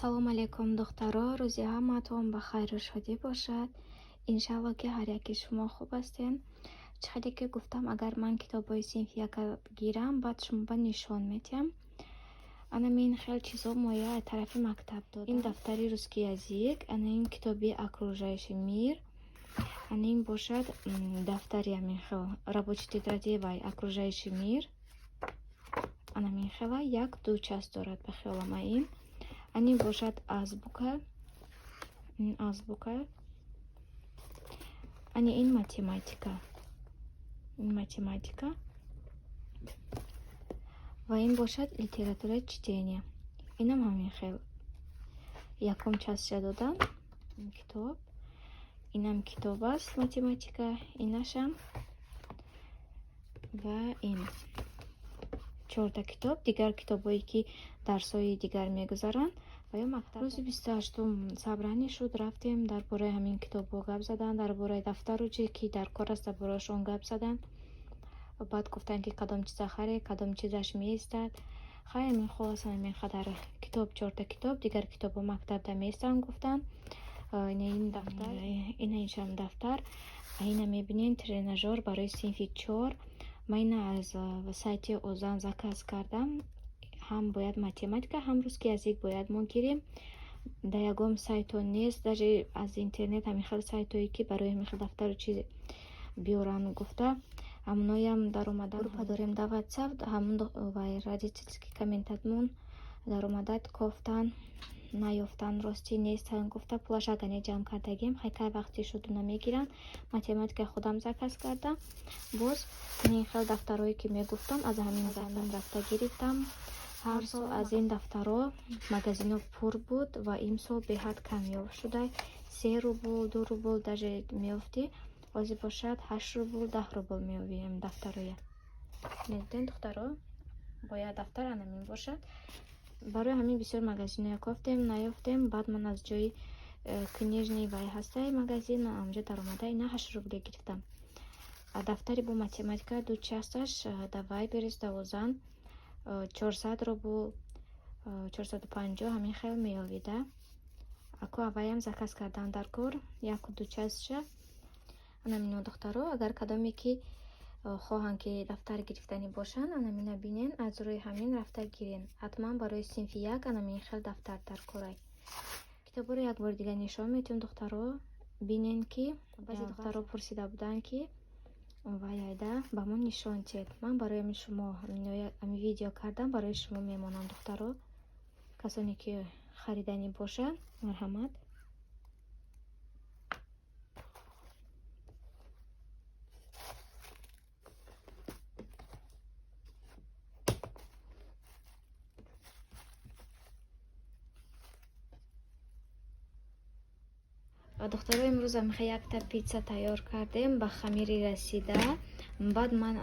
Салом алейкум, духтаро. Рӯзи ҳамаатон ба хайру шодӣ бошад. Иншалло, ки ҳар яки шумо хуб ҳастен. Чӣ хеле ки гуфтам, агар ман китобҳои синфи яка гирам, баъд шумо ба нишон метиҳам. Анам ин хел чизо моя аз тарафи мактаб дод. Ин дафтари русский язык, ана ин китоби окружающий мир, ана ин бошад дафтари ҳамин хел рабочий тетради вай окружающий мир. Анамин хела як ду часть дорад ба хиёлам ин. Ани бошад азбука, ин азбука. Ани ин математика. Ин математика. Ва ин бошад литература чтения. Инам ҳамин хел. Якум частьша додан. Ин китоб. Инам китоб аст математика, инашам. Ва ин чорта китоб, дигар китобҳое ки дарсҳои дигар мегузаранд ва ё мактаб. Рӯзи 28-ум собрание шуд, рафтем, дар бораи ҳамин китобҳо гап задан, дар бораи дафтару чи ки дар кор аст, дар бораашон гап задан. Баъд гуфтанд, ки кадом чиза харе, кадом чизаш меистад. Хай, ҳамин хулоса, ҳамин қадар китоб, чорта китоб, дигар китобҳо мактабда меистанд, гуфтанд. Ина ин дафтар, ина иншам дафтар. Ина мебинем тренажёр барои синфи чор. Ман ина аз сайти Озан заказ кардам. Ҳам бояд математика, ҳам русский язык бояд мо гирем. Дар ягон сайтҳо нест, даже аз интернет ҳамин хел сайтҳое ки барои ҳамин хел дафтару чиз биёранд гуфта, ҳамоноям даромадан. Группа дорем дар WhatsApp, ҳамон вай родительский комитетмон даромада кофтан, наёфтан, ростӣ нестан гуфта, пулаш агане ҷамъ кардагим. Хай, кай вақте шуду намегиранд. Математика худам заказ кардам. Боз ин хел дафтарҳое ки мегуфтам, аз ҳамин ҳамин рафта гирифтам. Ҳар сол аз ин дафтарҳо магазинҳо пур буд ва имсол беҳад камёб шуда. 3 рубл, 2 рубл даже меёфтӣ. Ҳозир бошад 8 рубл, 10 рубл меёбӣ ҳамин дафтарҳоя. Медиден, духтаро, бояд дафтар анамин бошад. Барои ҳамин бисёр магазинҳоя кофтем, наёфтем. Баъд ман аз ҷои книжный вай ҳастаи магазин, ман онҷо даромада ина 8 рубле гирифтам. Дафтари бо математика ду часташ дар Вайлдберриз, дар Озан 400 рубл, 450 ҳамин хел меёвида. Аку авваям заказ кардан дар кор яку ду частша. Анамино, духтаро, агар кадоме ки хоҳанд ки дафтар гирифтанӣ бошанд, анамина бинен, аз рӯи ҳамин рафта гирен. Ҳатман барои синфи як анамин хел дафтар дар корай. Китобҳоро як бори дигар нишон медиҳем, духтаро, бинен, ки баъзе духтаро пурсида буданд, ки вай айда ба мо нишон диҳед. Ман барои ҳамин шумо ҳамин видео кардам, барои шумо мемонам, духтаро. Касоне ки хариданӣ бошанд, марҳамат. Духтаро, имрӯз амихе якта питса тайёр кардем ба хамири расида. Баъд ман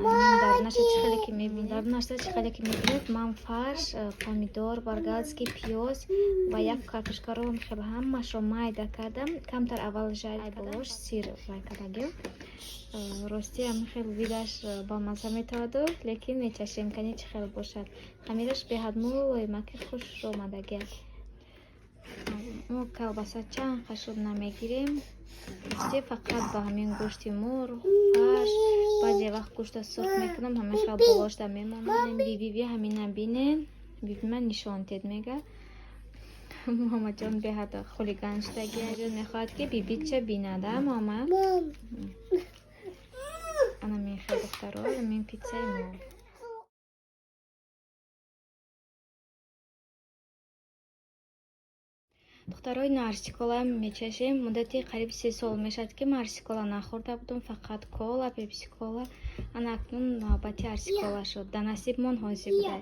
дарунаша чӣ хеле ки мебинед, дарунаша чӣ хеле ки мебинед, ман фарш, помидор болгарский, пиёз ва як картошкаро хеле ҳамашро майда кардам. Камтар аввал жарить кардам, сыр вай кардагим. Ростӣ ҳамин хел видаш бамазза метаваду, лекин мечашем, кани чӣ хел бошад. Хамираш беҳад мулоимаки хуш омадагиаст. Мо колбаса чанд қашуд намегирем, ростӣ, фақат ба ҳамин гӯшти мурғ, фарш. Баъзе вақт гӯшта сурх мекунам, ҳамин хел болошта мемонам. Бибиби, ҳамина бинен, биби ман нишон тед мега. Муҳаммадҷон беҳад хулиган шудаги, мехоҳад ки бибича бинада. Муҳаммад, анамин хел, духтаро, ҳамин питсаи мо. Духтарои, РС-кола мечашем. Муддати қариб 3 сол мешавад, ки ман РС-кола нахӯрда будам, фақат кола, пепсикола. Ана акнун навбати РС-кола шуд, да насибмон ҳозир буда.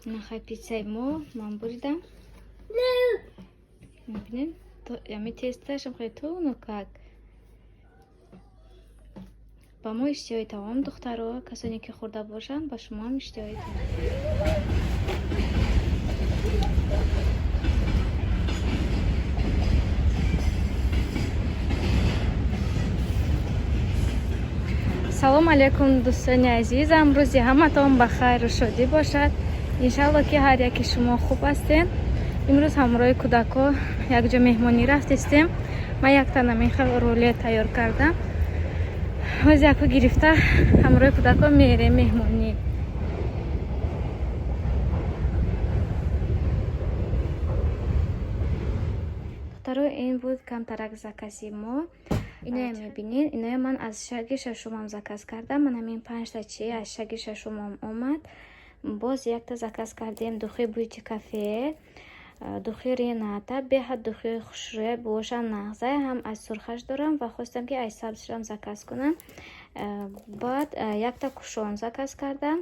Нахай, питсаи мо ман буридам, мебинем, ями тесташам хеле тунукак. Ба мо иштиҳои тамом, духтаро. Касоне ки хӯрда бошанд, ба шумоам иштиҳои тамом. Салом алейкум, дӯстони азизам. Рӯзи ҳаматон ба хайру шодӣ бошад. Иншалло, ки ҳар яки шумо хуб ҳастед. Имрӯз ҳамроҳи кӯдакҳо якҷо меҳмонӣ рафтистем. Ман якта намехел рулет тайёр кардам. Ҳоз яко гирифта ҳамроҳи кӯдакҳо мерем меҳмонӣ. Духтаро, ин буд камтарак закази мо. Иная мебинед, иная ман аз шаги шашумам заказ кардам. Ман ҳамин панҷта чи аз шаги шашумам омад. Боз якта заказ кардем, духи Бьюти Кафе, духи Рената, беҳад духи хушрӯя, бошам нағза, ҳам аз сурхаш дорам ва хостам, ки аз сабзшам заказ кунам. Баъд якта кушон заказ кардам,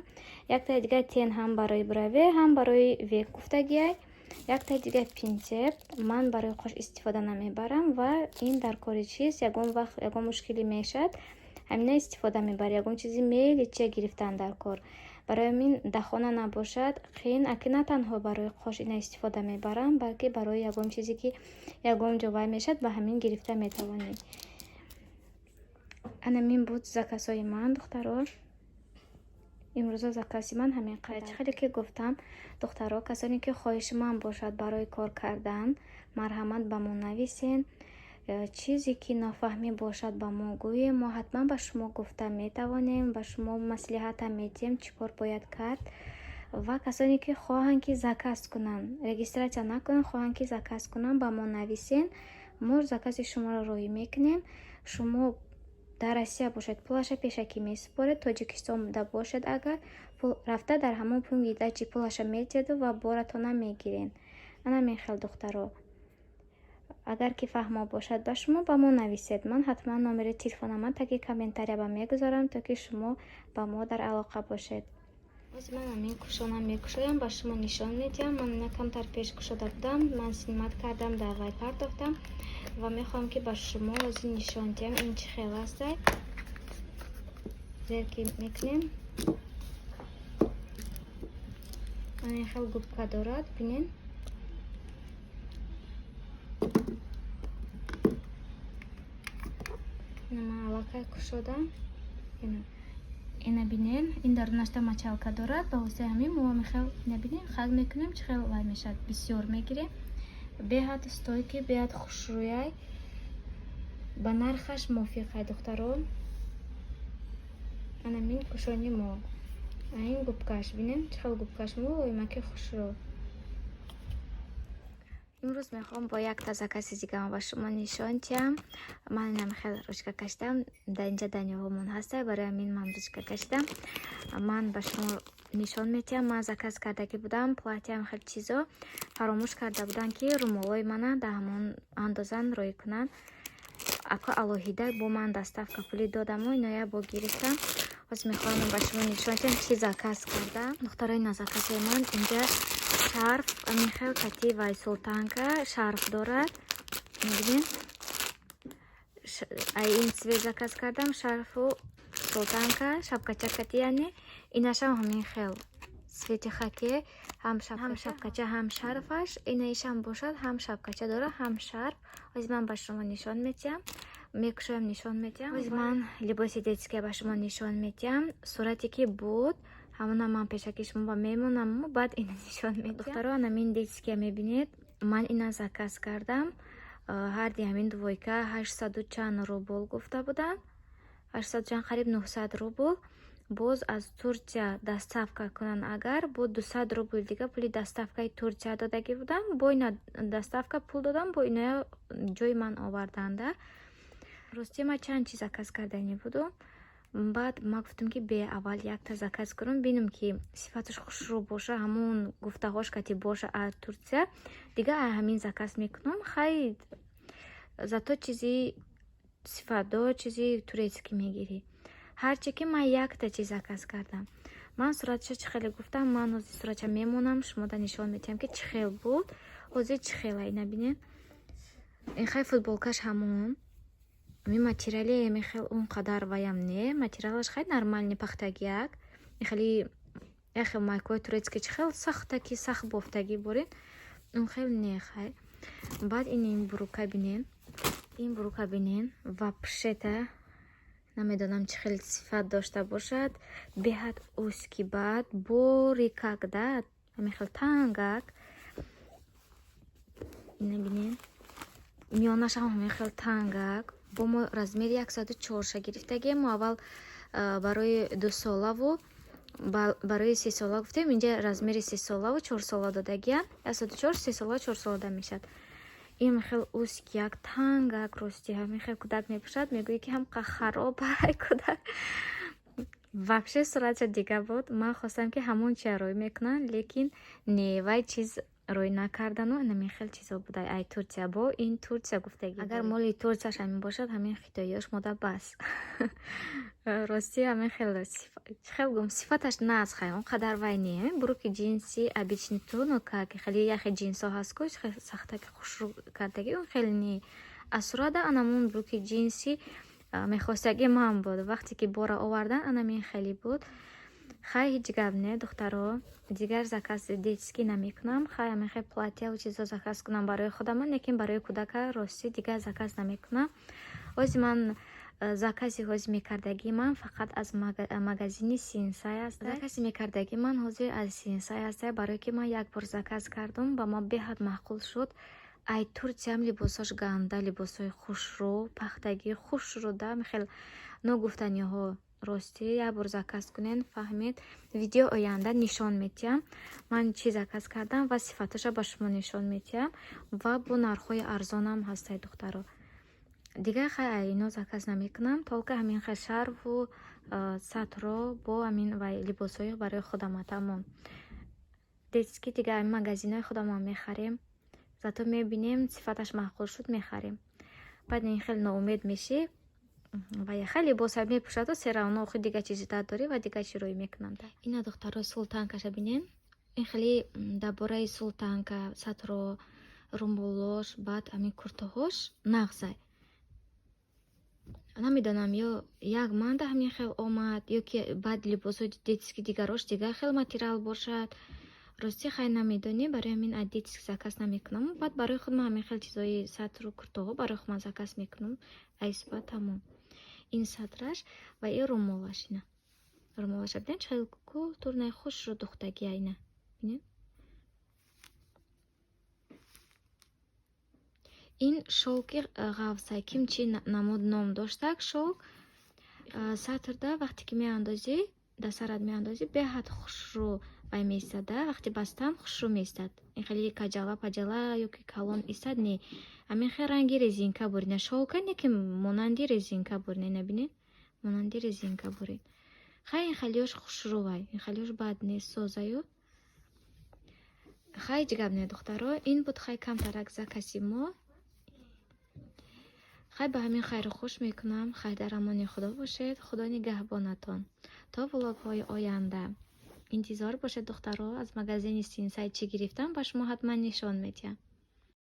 якта дига тень, ҳам барои брови, ҳам барои век гуфтагиай, якта дига пинцет. Ман барои қош истифода намебарам ва ин дар кори чиз, ягон вақт ягон мушкилӣ мешавад, ҳамина истифода мебарам. Ягон чизи мели чия гирифтан дар кор, барои ҳамин дахона набошад қиин. Аки на танҳо барои қош ина истифода мебарам, балки барои ягон чизе, ки ягон ҷо вай мешавад, ба ҳамин гирифта метавонӣ. Анамин буд заказҳои ман, духтаро. Имрӯза закази ман ҳамин қадар. Хеле ки гуфтам, духтаро, касоне ки хоҳиши ман бошад барои кор кардан, марҳамат, ба мо нависен. Чизе ки нофаҳмӣ бошад, ба мо гӯем, мо ҳатман ба шумо гуфта метавонем, ба шумо маслиҳатам медиҳем, чӣ кор бояд кард. Ва касоне ки хоҳанд, ки заказ кунанд, регистрация накунанд, хоҳанд, ки заказ кунанд, ба мо нависен, мо закази шуморо роҳӣ мекунем. Шумо дар Россия бошед, пулаша пешакӣ месупоред, Тоҷикистонда бошед агар, рафта дар ҳамон пункти выдачи пулаша медиҳеду ва боратона мегиред. Ана мехел, духтаро. Агар ки фаҳмо бошад ба шумо, ба мо нависед. Ман ҳатман номери телефонама таги комментария мегузорам, то ки шумо ба мо дар алоқа бошед. Боз ман ҳамин кушонам мекушоям, ба шумо нишон медиҳам. Ман ина камтар пеш кушода будам, ман снимать кардам, дар вай партофтам ва мехоҳам, ки ба шумо ҳозир нишон диҳам, ин чӣ хел астай. Зер ки мекунем, ман ин хел губка дорад, бинен. Ман аллакай кушодам. Ина бинен, ин дарунашта мочалка дорад. Ба воситаи ҳамин мо мехел, ина бинен, хак мекунем, чӣ хел вай мешавад, бисёр мегирем. Беҳад стойкий, беҳад хушрӯяй, ба нархаш мувофиқай, духтаро. Анамин кушони мо, ин губкаш, бинен, чӣ хел губкаш мулоимаки, хушрӯ. Имрӯз мехоҳам бо якта закази дигама ба шумо нишон диҳам. Ман инам хел ручка кашидам. Дар инҷа Даниёлмон ҳаста, барои ҳамин ман ручка кашидам. Ман ба шумо нишон медиҳам. Ман заказ кардагӣ будам платьям, хел чизо. Фаромӯш карда будам, ки румолои мана дар ҳамон андозан роӣ кунанд. Ако алоҳида бо ман доставка пулӣ додаму иноя бо гирифтам. Ҳозир мехоҳам ба шумо нишон диҳам, чӣ заказ кардам. Духтарои, на заказҳои ман инҷа шарф, ҳамин хел кати вай султанка шарф дорад, мебинед. Ай ин цвет заказ кардам, шарфу султанка, шапкача кати, яъне инашам ҳамин хел цвети хаке, ҳам шапкача, ҳам шарфаш. Инаишам бошад, ҳам шапкача дорад, ҳам шарф. Ҳозир ман ба шумо нишон медиҳам, мекушоям, нишон медиҳам. Ҳозир ман либоси детския ба шумо нишон медиҳам. Сурате ки буд, ҳамона ман пешаки шумо ба мемонаму баъд ина нишон медиҳам. Духтаро, анамин детския мебинед, ман ина заказ кардам. Ҳарди ҳамин двойка 800-у чанд рубл гуфта буданд, 800 чанд, қариб 900 рубл. Боз аз Турсия доставка кунанд агар, бо 200 рубл дига пули доставкаи Турсия додагӣ будам. Бо ина доставка пул додам, бо иная ҷои ман оварданда. Ростӣ, ман чанд чиз заказ карданӣ будум. Баъд ман гуфтам, ки бе аввал якта заказ кунам, бинам, ки сифаташ хушрӯ боша, ҳамон гуфтаҳош кати боша аз Турсия, дига ҳамин заказ мекунам. Хай, зато чизи сифатдор, чизи турецкий мегирӣ. Ҳарче ки ман якта чиз заказ кардам, ман суратша чӣ хеле гуфтам, ман ҳозир суратша мемонам, шумода нишон медиҳам, ки чӣ хел буд, ҳозир чӣ хела. Ина бинед, ин хай футболкаш ҳамон ами материали эми хел он қадар ваям не, материалаш хай нормальный, пахтагияк. Ин хели як хел майкаҳои турецкий чӣ хел сахтаки, сахт бофтагӣ борин, он хел не. Хай, баъд ин брюка бинен, ин брюка бинен, вообще-то намедонам, чӣ хел сифат дошта бошад, беҳад узкий, баъд бори когда. Ҳамин хел тангак. Ина бинед, миёнашам ҳамин хел тангак. Бо мо размери 104-ша гирифтагием. Мо аввал барои 2-солаву барои 3-сола гуфтем. Инҷа размери 3-солаву 4-сола додагиянд. 104, 3-сола, 4-сола мешавад. Ин хел узкий як, тангак. Рости, ҳамин хел кӯдак мепӯшад, мегӯӣ, ки ҳам хароб ай кӯдак. Вообще суратша дига буд. Ман хостам, ки ҳамон чия рӯй мекунанд, лекин не, вай чиз рӯй накардану ҳамин хел чизо буда. Ай Турсия, бо ин Турсия гуфтагӣ. Агар моли Турсияш ҳамин бошад, ҳамин хитоиёш мода бас. Ростӣ, ҳамин хел, хел гум, сифаташ нағз. Хай, он қадар вай не, брюки ҷинси обычный туно как хеле яхе ҷинсо ҳаст ку, сахтаки хушрӯ кардагӣ, он хеле не. Аз сурата анамун брюки ҷинси мехостагӣ ман буд. Вақте ки бора овардан, анамин хеле буд. Хай, ҳеҷ гап не, духтаро, дигар заказ детский намекунам. Хай, ҳамин хел платьяву чизо заказ кунам барои худамон, лекин барои кӯдака, ростӣ, дигар заказ намекунам. Ҳози ман закази ҳози мекардагии ман фақат аз магазини Синсай аст. Закази мекардагии ман ҳозир аз Синсай аст, барое ки ман як бор заказ кардум, ба ман беҳад маъқул шуд. Ай Турсиям либосош ганда, либосҳои хушрӯ, пахтагӣ хушрӯ да, хел ногуфтаниҳо. Ростӣ, як бор заказ кунед, фаҳмед. Видео оянда нишон медиҳам, ман чӣ заказ кардам ва сифаташа ба шумо нишон медиҳам. Ва бо нархҳои арзонам ҳастай, духтаро. Дигар хай, ино заказ намекунам, только ҳамин хел шарфу сатро бо ҳамин вай либосҳои барои худама, тамом. Детский дигар магазинҳои худамон мехарем, зато мебинем, сифаташ маъқул шуд, мехарем. Баъд ин хел ноумед мешӣ ва яха либоса мепӯшаду всё равно охи дигар чизи дад дорӣ ва дигар чӣ рӯй мекунанд. Ина, духтаро, султанкаша бинен. Ин хеле дар бораи султанка, сатро, румболош, баъд ҳамин куртаҳош нағзай. Намедонам, ё як манда ҳамин хел омад, ё ки баъд либосҳои детский дигарош дигар хел материал бошад. Ростӣ, хай, намедонем. Барои ҳамин аз детский заказ намекунам. Баъд барои худ ман ҳамин хел чизҳои сатру куртаҳо барои худ ман заказ мекунам. Айсба тамом. Ин сатраш ва ин румолаш. Ина румолаша бинед, чӣ хел культурный, хушрӯ духтагия. Ина бинед. Ин шёлки ғафсай, ким чӣ намуд ном доштак шёлк. Сатрда вақте ки меандозӣ, дар сарат меандозӣ, беҳад хушрӯ вай меистада. Вақте бастан, хушрӯ меистад. Ин хеле каҷала паҷала ё ки калон истад, не. Ҳамин хел ранги резинка бурина, шёлка не, ки монанди резинка бурина. Ина бинед, монанди резинка бурин. Хай, ин хелиёш хушрӯвай, ин хелиёш бад нест, созаю. Хай, ҳеҷ гап не, духтаро. Ин буд, хай, камтарак закази мо. Хай, ба ҳамин хайру хуш мекунам. Хай, дар амони Худо бошед, Худо нигаҳбонатон. То влогҳои оянда интизор бошед, духтаро. Аз магазини Синсай чӣ гирифтам, ба шумо ҳатман нишон медиҳам.